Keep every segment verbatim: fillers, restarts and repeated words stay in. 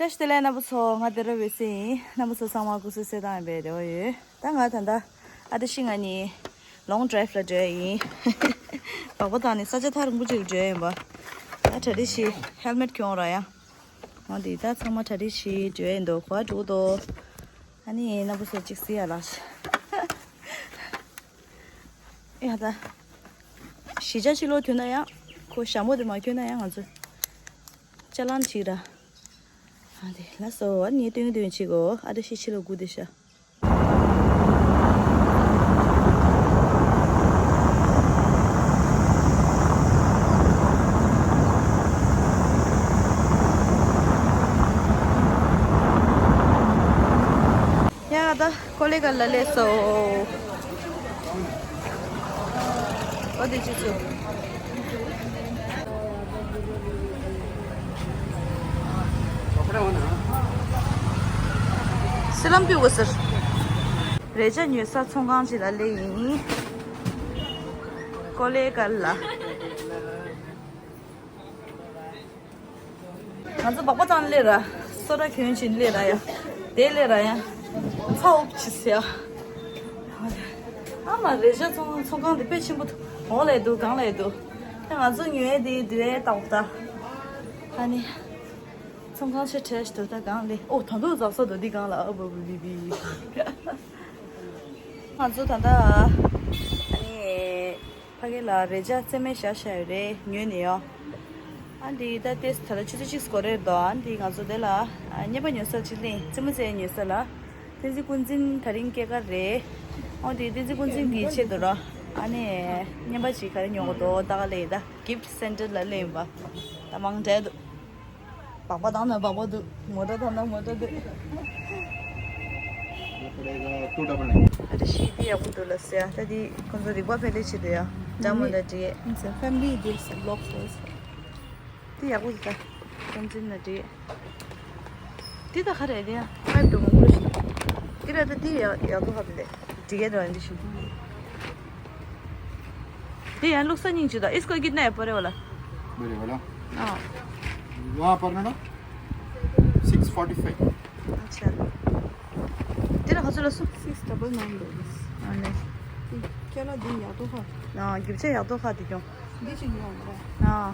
བཀྲ་ཤིས་བདེ་ལེགས་རྣམ་པ་ཚོ། ང་བདེ་ར་འོད་ཟེར་ཡིན། རྣམ་པ་ཚོ་ཚང་མ་སྐུ་གཟུགས་གསལ་ཐང་ཡིན་པའི་རེ་བ་ཡོད། ད་ང་ད་ལྟ་ཨ་ཏི་ཤི་ང་གཉིས་ལོང་ཌ་རའེ་ཝི་ལ་འགྲོ་ཡ་ཡིན། སྦག་སྦག་བཏང་ནས་ས་ཆ་ཐག་རིང་པོ་ཅིག་ལ་འགྲོ་ཡ་ཡིན་པ། ད་གྲ་སྒྲིག་བྱས་ཧེལ་མེཊ་གྱོན་ར་ཡ། འོ་འདི་ད་ཚང་མ་གྲ་སྒྲིག་བྱས་འགྲོ་ཡ་ཡིན་འདུག་ག་པར་འགྲོ་གི་འདུག་ཨ་ནི་རྣམ་པ་ཚོ་གཅིག་གཟིགས་ཡ་ལ། ཡ་ད། གཞིས་ཆགས་ཕྱི་ལོགས་ཐོན་ན་ཡང་ཁོ་ཞྭ་མོ་དེ་མ་གྱོན་ན་ཡང་ང་ཚོ་ཅ་ལན་བྱེད་ར། ཨ་དེ་ལ་སོ་ཨ་ནི་སྟོན་སྟོན་བྱེད་གོ་ཨ་ད་ཤི་ཕྱི་ལོགས་སྒུག་བསྡད་ཤག་ཡ་ད། ཀོ་ལེ་གལ་ལ་སླེབས་སོང་། འོ་དེ་ཅི་ཚུ། སི་ལམ་པིའུ་ག་སར། རས་ཆ་ཉོ་ས་ཚོང་ཁང་ཅིག་ལ་སླེབས་ཡིན། ཀོ་ལེ་གལ་ལ། ང་ཚོ་སྦག་སྦག་བཏང་སླེབས་ར། སོ་ཊ་གྱོན་བྱས་སླེབས་ར་ཡ། དེ་སླེབས་ར་ཡ། ཚ་འུབ་ཆི་ཟེར་ཡ། ཨ་མ་རས་ཆ་ཚོང་ཚོང་ཁང་དེ་དཔེ་ཆེན་པོ་འདུག་འོག་ལ་འདུག་སྒང་ལ་འདུག་ད་ང་ཚོ་ཉོ་ཡ་དེ་དུས་ཨེ་ལྟ་འོ་ད། ཨ་ནི། ཚོང་ཁང་ཆེ་ཁྲེ་ཞིག་འདུག་ད་སྒང་ལ་ཨོ་ད་འདུག་འཛག་ས་འདུག་འདི་སྒང་ལ་ཨ་བ་བ་བི་བི། ང་ཚོ་ད་ལྟ། ཨ་ནི། ཕ་གི་ལ་རས་ཆ་རྩེ་མོ་བཞག་བཞག་ཡོད་རེད་ཉོས་ནས་ཡོ། ཨ་འདི་ད་ལྟའི་ད་ལྟ་ཆུ་ཚོད་གཅིག་འགོར་རེད་དོ། ཨ་འདི་ང་ཚོ་དེ་ལ་ཨ་རྔན་པ་ཉོ་ས་ཅིག་གླེང་རྩེ་མོ་རྩེ་ཉོ་ས་ལ། བསྟན་འཛིན་ཀུན་འཛིན་ད་རིང་སྐྱེས་སྐར་རེད། ཨོ་འདི་བསྟན་འཛིན་ཀུན་འཛིན་གྱི་ཆེད་དུ་ར། ཨ་ནི་རྔན་པ་ཅིག་ག་རེ་ཉོ་དགོས་དོ་ད་ག་ལེ་ད་གིཕ་ཊི་སེན་ཊར་ལ་གླེང་ཡིན་པ། ད་མང་དྲགས་འདུག་སྦག་སྦག་བཏང་ན་སྦག་སྦག་འདུག་མོ་ཊ་བཏང་ན་མོ་ཊ་འདུག་ཨ་ད་ཤི་དེ་ཡག་པོ་འདུག་ལ་ཟེར་ཡ། ད་དེ་ཁོང་ཚོ་རིག་པ་འཕེལ་ལེ་བྱེད་འདུག་ཡ། འདྲ་མོ་འདྲ་བྲིས། It's a family, this blog first. དེ་ཡག་པོ་འདུག་ད། ཀུན་འཛིན་ལ་བྲིས། དེ་ད་ག་རེ་རེད་ཡ། ཕའིབ་འགྲོ་མང་པོ་ཞིག་དེ་ར་ད་དེ་ཡག་ཡག་ཐོག་ཧ་ལས། འདི་ག་འདྲ་འདི་ཞིག་དེ་ཡང་བླུགས་ས་སྙིང་རྗེ་ད། इसको कितना है परे वाला? बड़े वाला। हाँ। वहाँ पर ना सिक्स फोर्टी फाइव। अच्छा। དེ་ལ་ག་ཚོད་ལ་སོང་། Six double nine dollars. ཨ་ནི། དེ་ཁྱེད་ལ་འདི་ཡག་ཐོག་ཧ། ཨ་རྒྱུ་ཆ་ཡག་ཐོག་ཧ་དེ་ཀྱང་། འདི་ཅིག་ཉོ་འོང་ར། ཨ།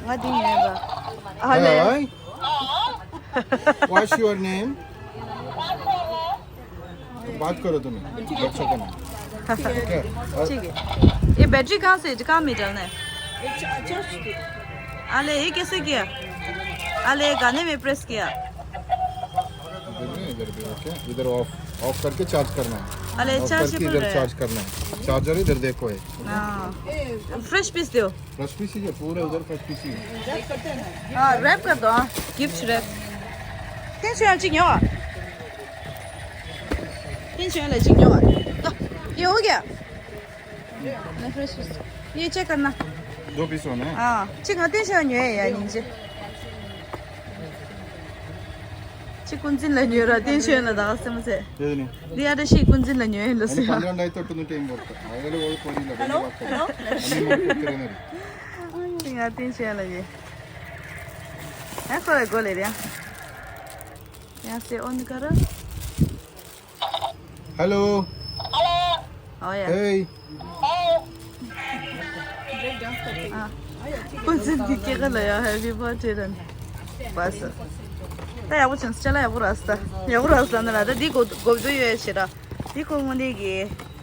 ང་འདི་ཉོས་པ། ཨ་ལེ། Hi. What's your name? बात करो तुम्हें बच्चों के नाम। ठीक है। और ठीक है। ये बैटरी कहाँ से, कहाँ में डालना है? ये चा-, चार्ज की। अले, ये कैसे किया? अले, गाने में प्रेस किया। इधर नहीं, इधर भी, ओके। इधर ऑफ, ऑफ करके चार्ज करना है। अले, ऑफ चार्ज करके इधर चार्ज करना है। चार्जर इधर देखो है। हाँ। फ्रेश पीस दो। फ्रेश पीस ही है, पूरे उधर फ्रेश पीस ही है। हाँ, रैप कर दो, हाँ। Gift wrap. तीन सौ एल जी नहीं हुआ। तीन सौ एल जी नहीं हुआ। तो, ये हो गया। ये फ्रेश पीस। ये चेक करना। दो पीस होना है। हाँ, ठीक है, तीन सौ नहीं है यार, नीचे। ཅི་ཀུན་འཛིན་ལ་ཉོས་ར་བསྟན་ཆོས་ལ་དགའ་སེམས་ཚེ། དེ་ནི། འདི་ཨ་ད་ཤི་ཀུན་འཛིན་ལ་ཉོས་ཡིན་ལ་ཟེར། पन्द्रह ढाई तो टुनु टाइम बोलता। अगले वो कोई लगा हेलो, हेलो। ང་བསྟན་ཆོས་ལ་ཉོས། ཡ་ཁོ་ལ་གོ་ལེ་རེད་ཡ། ཡ་སེ་ཨོན་ཀ་ར། Hello. ཨོ་ཡ། Hey. ཨ། ཀུན་འཛིན་གྱི་སྐྱེས་སྐར་ལ་ཡ་ཧེ་པི་བར་ཐི་ཌེ་རན། བས། ད་ཡག་པོ་བྱུང་། ཅ་ལག་ཡག་པོ་རག་སོང་། ད་ཡག་པོ་རག་སོང་ན་ལ་ད་འདི་གོ་གོ་བཟོ་ཡོད་ཞེ་ད། འདི་ཁོ་དངོས་གནས་ཀྱི་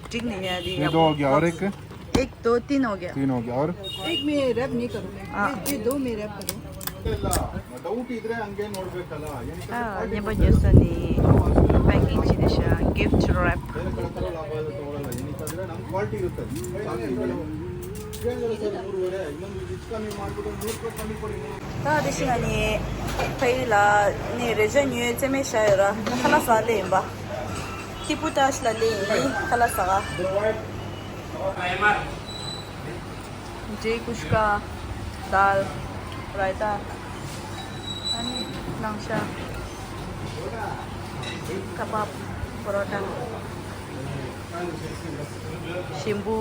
འགྲིག་ནི་ཡ་འདི་ये ཡག་दो हो गया और एक? एक, दो, तीन हो गया। तीन हो गया और? एक में रैप नहीं करो। हाँ। ये, ये दो में रैप करो। डाउट इधर है, अंगे नोट पे कला, यानी कि हाँ, ये बजे सनी पैकिंग चीज है, गिफ्ट रैप। क्वालिटी होता है। ད་དེ་ཤི་ང་ནི་ཕ་ཡུལ་ལ་ནི་རེ་ཞ་ཉོས་རྩེ་མེ་ཤ་ཡོད་ར་ཁ་ལག་ཟ་ལེ་ཡིན་པ། ཁི་པུ་ཏཱ་ཤི་ལ་ལེ་ཡིན་ཁ་ལག་ཟ་ག་འབྲས་ཀུ་ཤ་ཀ། དཱལ། རའི་ཏཱ། ཨ་ནི་ལང་ཤ། ཀ་བབ། པ་རོ་ཊ། ཞིམ་པོ།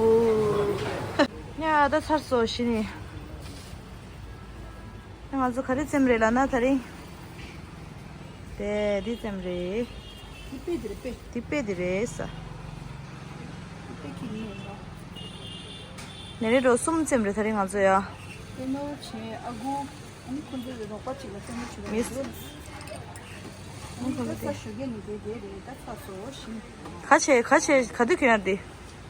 ཡ་ད་ཚར་སོང་ཤི་ནི། ང་ཚོ་ག་རེ་བཙེམས་རེད་ལབ་ན། དེ་རིང་དེ་འདི་བཙེམས་རེད། དེ་དཔེ་དེ་རེད། དཔེ་དེ་དཔེ་དེ་རེད་ས། དེ་དཔེ་ཁྱེར་ནས་ཡོང་རོགས། ནེ་རེ་འགྲོ་གསུམ་བཙེམས་རེད་དེ་རིང་ང་ཚོ་ཡ། དེ་ནོར་བྱས་ཨ་ཁུ། ཨ་ནི་ཁོ་ཚོའི་རོགས་པ་གཅིག་ལ་བཙེམ་པོ་བྱེད་པ་མིས། རེད། ཨ་ནི་ཁོ་ཚོ་ས་ཞོགས་ཀས་ནི་དེ་དེ་རེད། ད་ཚ་སོ་ཞིམ། ག་བྱས་ག་བྱས་ག་དུས་གྱོན་ཡ་དེ།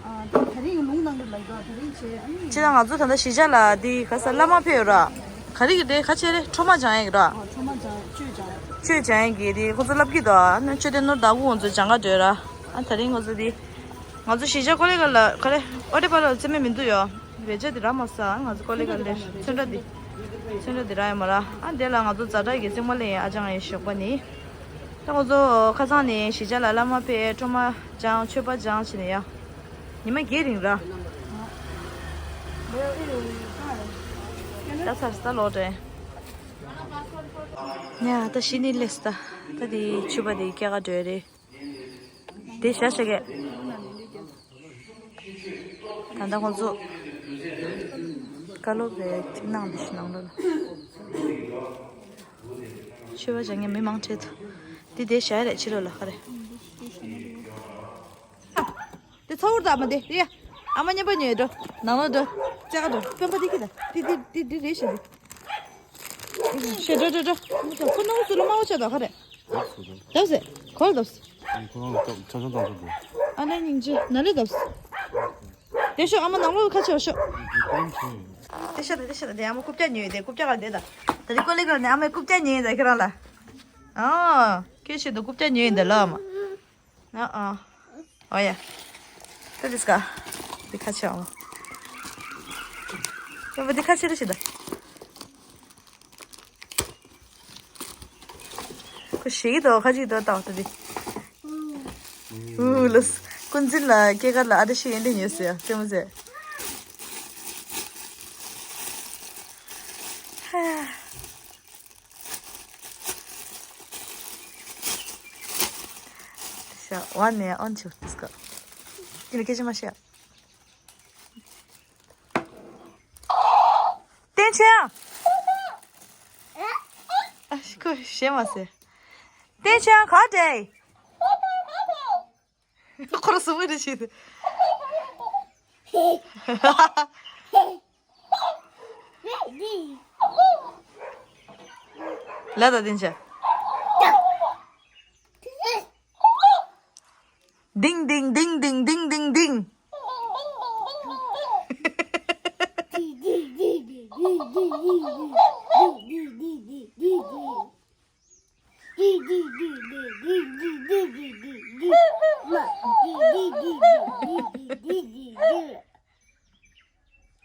ཨ། དེ་ད་རིང་ལུང་ནང་དུ་ལ་ཡོད། དེ་རིང་བྱས། ཨ་ནི། ཅི་ད་ང་ཚོ་ད་ལྟ་གཞིས་ཆགས་ལ་དེ་ག་ས་བླ་མ་ཕེབས་ཡོད་ར། ག་རེ་གི་དེ་ག་བྱས་རེད། ཁྲོ་མ་སྦྱང་ཡ་གི་ར། ཨ། ཁྲོ་མ་སྦྱང་། གཅོད་སྦྱང་། གཅོད་སྦྱང་ཡ་གི་དེ་ཁོ་ཚོ་ལབ་ཀྱི་འདུག་ཨ་ནི་གཅོད་དེ་ནོར་ད་གུ་ང་ཚོ་སྦྱང་ག་འགྲོ་ཡ་ར། ཨ། དེ་རིང་ཁོ་ཚོ་དེ་ང་ཚོ་གཞིས་ཆགས་ཀོ་ལེ་ག་ལ་ག་རེ་ཨོ་ཏེ་པ་ལ་རྩེ་མེད་མི་འདུག་ཡོ། རེ་ཅག་དེ་ར་མ་ས། ང་ཚོ་ཀོ་ལེ་ག་ལེ་ཚོན་ཁྲ་དེ། ཚོན་ཁྲ་དེ་ར་ཡ་མ་ར། ཨ། དེ་ལ་ང་ཚོ་ཛ་དྲག་གི་རྩིག་མ་ལེན་ཡ་ཨ་ཅང་ཡ་ཞོགས་པ་ནི། ད་ང་ཚོ་ཁ་སང་ནས་གཞིས་ཆགས་ལ་བླ་མ་ཕེབས། ཁྲོ་མ་སྦྱང་། མཆོད་པ་སྦྱང་བྱས་ནས་ཡ། ཉི་མ་བརྒྱད་རིང་ར། ད་ཚར་ས་ལོག་འདྲེན། ཉ་ད་གཞི་ནས་སླེབས་ས། ད་དེ་ཕྱུ་པ་དེ་སྐྱེལ་ག་འགྲོ་ཡ་རེད། དེ་བཞག་བཞག་གས། ད་ལྟ་ཁོང་ཚོ་བཀའ་སློབ་རེ་གནང་འདི་ཞིག་ནང་ལོགས་ལ། མཆོད་པ་བྱ་མཁན་མི་མང་ཁྲེལ་འདུག་དེ་དེ་བཞག་རེད། ཕྱི་ལོགས་ལ་ཧ་རེ། དེ་ཚ་བོར་དང་ཨ་མ་དེ་རེད་ཡ། ཨ་མ་མཉམ་པ་ཉོས་འགྲོ། ནང་ལོགས་འགྲོ། རྩེ་ག་འགྲོ། སྤེན་པ་དེ་ཁྱི་ད་དེ་དེ་དེ་དེ་རེད་ཤག་དེ། ཤ་འགྲོ་འགྲོ་འགྲོ། ཁོ་ནང་སུ་ལ་དམའ་བོ་ཆགས་འདུག་ཧ་རེ། བརྡབས་སེ། ག་བར་བརྡབས་སེ། ཁོ་རང་ལ་ཆབ་ཆབ་ཆང་ཆང་ཆུ་དགོས། ཨ་ལས་སྙིང་རྗེ། ན་ལས་བརྡབས་སེ། དེ་ཤོག་ཨ་མ་ནང་ལོགས་ཁ་ཕྱེ་བ་ཤོག་དེ་ཤ་དེ་དེ་ཤ་དེ་ཨ་མ་རྐུབ་བཀྱག་ཉོས་ཡོད་དེ། རྐུབ་བཀྱག་ག་དེ་ད། ད་རེས་ཀོ་ལེ་ག་ནས་ཨ་མས་རྐུབ་བཀྱག་ཉོས་ཡོད་ད་ཁྱེད་རང་ལ། ཨ། ཁྱེད་ཆེད་དུ་རྐུབ་བཀྱག་ཉོས་ཡོད་ད་ལ་ཨ་མ། ཨ་ཨ། ཨོ་ཡ། ད་དེ་སྐ་དེ་ཁ་ཕྱེ་ཨ་མ། ཡ་བ་དེ་ཁ་ཕྱེ་རེ་ཤི་ད། ཁོ་ཞེ་གི་དོ་ཁ་ཅིག་དོ་ལྟ་བ་ལྟ་དེ། ཨུ་ལོས། ཀུན་འཛིན་ལ་སྐྱེས་སྐར་ལ་ཨ་ཏི་ཤི་ཡན་ཏན་ཡོད་ཟེར་ཡ་ལྟད་མོ་ཟེར། ཤ་བ་ནས་ཨོན་ཆུ་ཏི་སྐ་ཡིན་ལ་སྐད་ཆ་མ་བཤད། བསྟན་ཆེན། ཨ་ཤི་ཁོ་ཞེ་མ་ཟེར། བསྟན་ཆེན་ག་འདྲེ། ཁོ་ར་སུ་མི་རེ་ཤི། ལ་ད་བསྟན་ཆེན། ལྡིང་ལྡིང་ལྡིང་ལྡིང་ལྡིང་ལྡིང་ལྡིང་།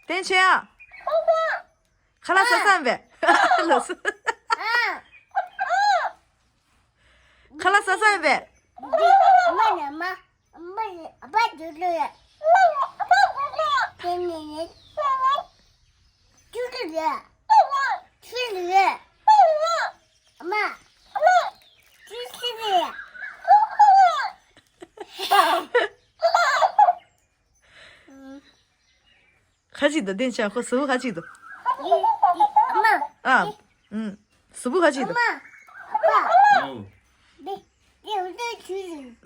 བསྟན་ཆེན་ཨ། ཁ་ལག་ཟ་ས་ཡིན་པས། ལགས་སོ། ཁ་ལག་ཟ་ས་ཡིན་པས། འདི་མ་ནི་མ། མ་ནི་ཨ་ཕ་དུ་ལུ་ཡ། དེ་ནི་ནི། ཅུ་ལུ་ཡ། ཆི་ལུ་ཡ། མ། ཅི་ཆི་ལུ་ཡ། ཁ་ཅིག་འདུག་བསྟན་ཆེན་ཁོ་གཟུགས་པོ་ཁ་ཅིག་འདུག་ཨ་མ། ཨ། ཨུམ། གཟུགས་པོ་ཁ་ཅིག་འདུག་ཨ་མ། ཨ་ཕ། ཨོ། འདི། འདི་འདི་ཆུ་ཡིན།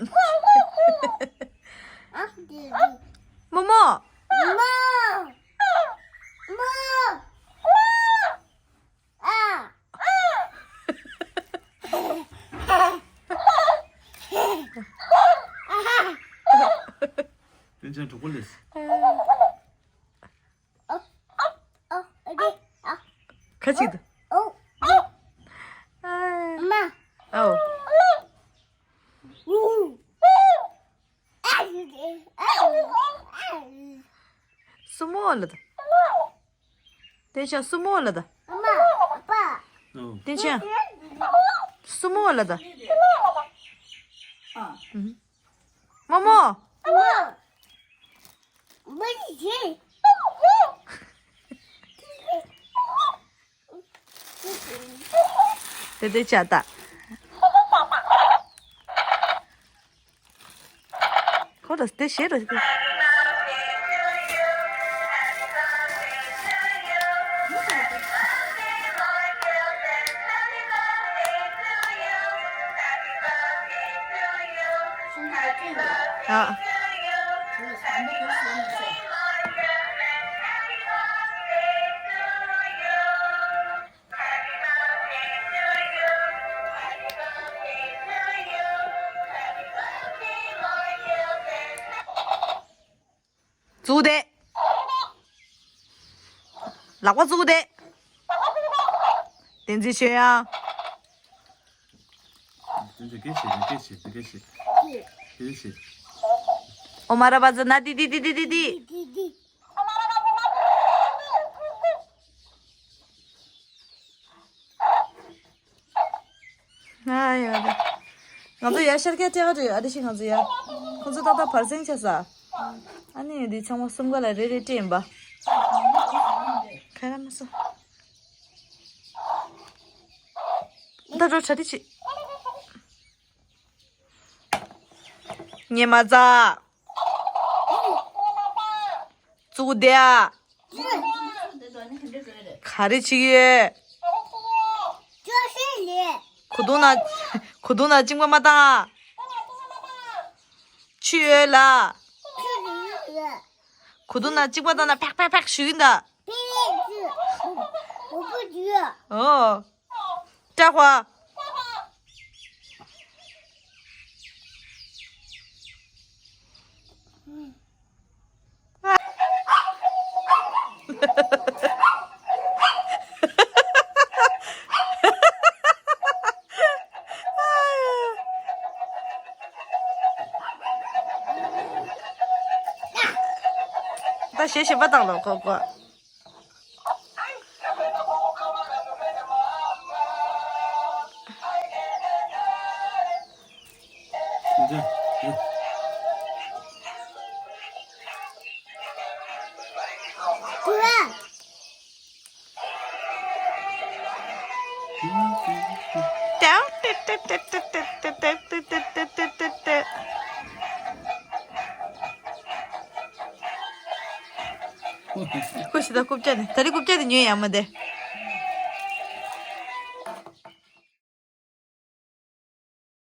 ཨ་འདི་འདི། རྨོ་མོ། རྨོ། རྨོ། ཨ། བསྟན་ཆེན་གྲོགས་པོ་ལས། ཨོ། ཨོ། ཨོ། ཨ། ཁ་ཅིག་འདུག་ཨོ། ཨ། མ། ཨོ། ཨུ། ཨ། ཨ། སྲུ་མོ་ལ་ད། བསྟན་ཆེན་སྲུ་མོ་ལ་ད། ཨ་མ། ཨ་ཕ། ཨོ། བསྟན་ཆེན། སྲུ་མོ་ལ་ད། ཨ། ཨུ། རྨོ་མོ། རྨོ། རྨོ་ཡིན། དེ་དེ་བྱ་ད། ཁོ་ལ་དེ་ཤེས་རོ་དེ། བཙུགས་ཏེ། ལག་པ་བཙུགས་ཏེ། བསྟན་འཛིན་ཆོས་དབྱངས། བསྟན་འཛིན་སྐད་བྱེད་སྐད་བྱེད་སྐད་བྱེད་སྐད་བྱེད། ཨོ་མ་ར་པ་ཛ་ན་ཏི་ཏི་ཏི་ཏི་ཏི་ཏི། ང་ཡོད་རེད། ང་ཚོ་ཡ་ཤར་ཁ་སྤྲད་ག་འགྲོ་ཡོད་ཨ་དེ་ཤི་ང་ཚོ་ཡ། ཁོང་ཚོ་ཏག་ཏག་བར་གསེང་བྱས་ས། ཨ་ནི་འདི་ཚང་མ་གསུམ་ཀ་ལ་རེ་རེ་སྤྲད་ཡིན་པ། ཁ་ར་མ་སོ། ད་འགྲོ་གྲ་སྒྲིག་བྱེད། ཉེ་མ་ཛ། བཙུགས་ཏེ་ཨ། ག་རེ་བྱེད་ཀྱི་ཡོད། གོས་ཐུང་ན་གོས་ཐུང་ན་གཅིན་པ་མ་བཏང་ཨ། ཆུ་ཡོད་ལ། གོས་ཐུང་ན་གཅིན་པ་བཏང་ན་ཕེག་ཕེག་ཕེག་ཞུ་གིན་ད། ཨོ། ཀྲ་ཧྭ། ད་ཞེ་ཞེ་པ་དང་ལོ་ཁོ་ཁོ། ཁོ་ཞིག་ད་རྐུབ་བཀྱག་ནི་ད་རེས་རྐུབ་བཀྱག་དེ་ཉོས་ཡ་མ་དེ།